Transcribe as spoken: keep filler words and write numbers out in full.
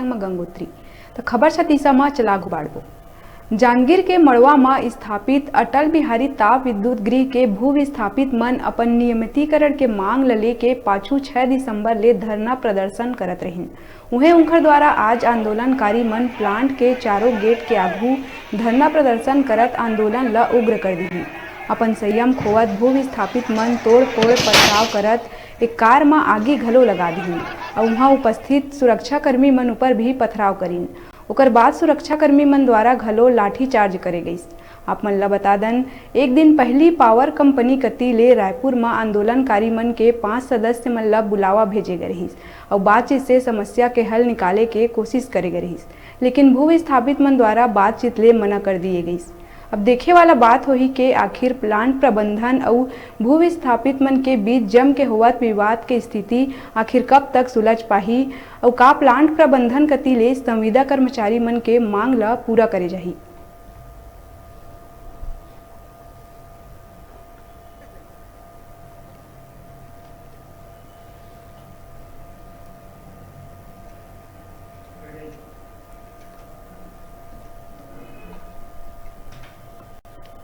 संग म गंगोत्री। त खबर छत्तीसा म चला आगू बाढ़बो। जांजगीर के मड़वा म स्थापित अटल बिहारी ताप विद्युत गृह के भू विस्थापित मन अपन नियमितीकरण के मांग ल लेके पाछू छह दिसंबर ले धरना प्रदर्शन करत रहिन। उहें, उंखर द्वारा आज आंदोलनकारी मन प्लांट के चारों गेट के आगू धरना प्रदर्शन करत आंदोलन ल उग्र कर दिही। अपन संयम खोवत भू विस्थापित मन तोड़-फोड़ पथराव करत एक कार म आगी घलो लगा दिही अउ उहां उपस्थित सुरक्षाकर्मी मन ऊपर भी पथराव करिन। ओकर बाद सुरक्षाकर्मी मन द्वारा घलो लाठीचार्ज करे गइस। आप मन ल बता दन, एक दिन पहिली पावर कंपनी कति ले रायपुर म आंदोलनकारी मन के पांच सदस्य मन ल बुलावा भेजे गे रहिस अउ बातचीत से समस्या के हल निकाले के कोशिश करे गे रहिस, लेकिन भू विस्थापित मन द्वारा बातचीत ले मना कर दिए गइस। अब देखे वाला बात होही के आखिर प्लांट प्रबंधन अउ भू विस्थापित मन के बीच जम के होवत विवाद के स्थिति आखिर कब तक सुलझ पाही अउ का प्लांट प्रबंधन कति ले संविदा कर्मचारी मन के मांग ल पूरा करे जाही।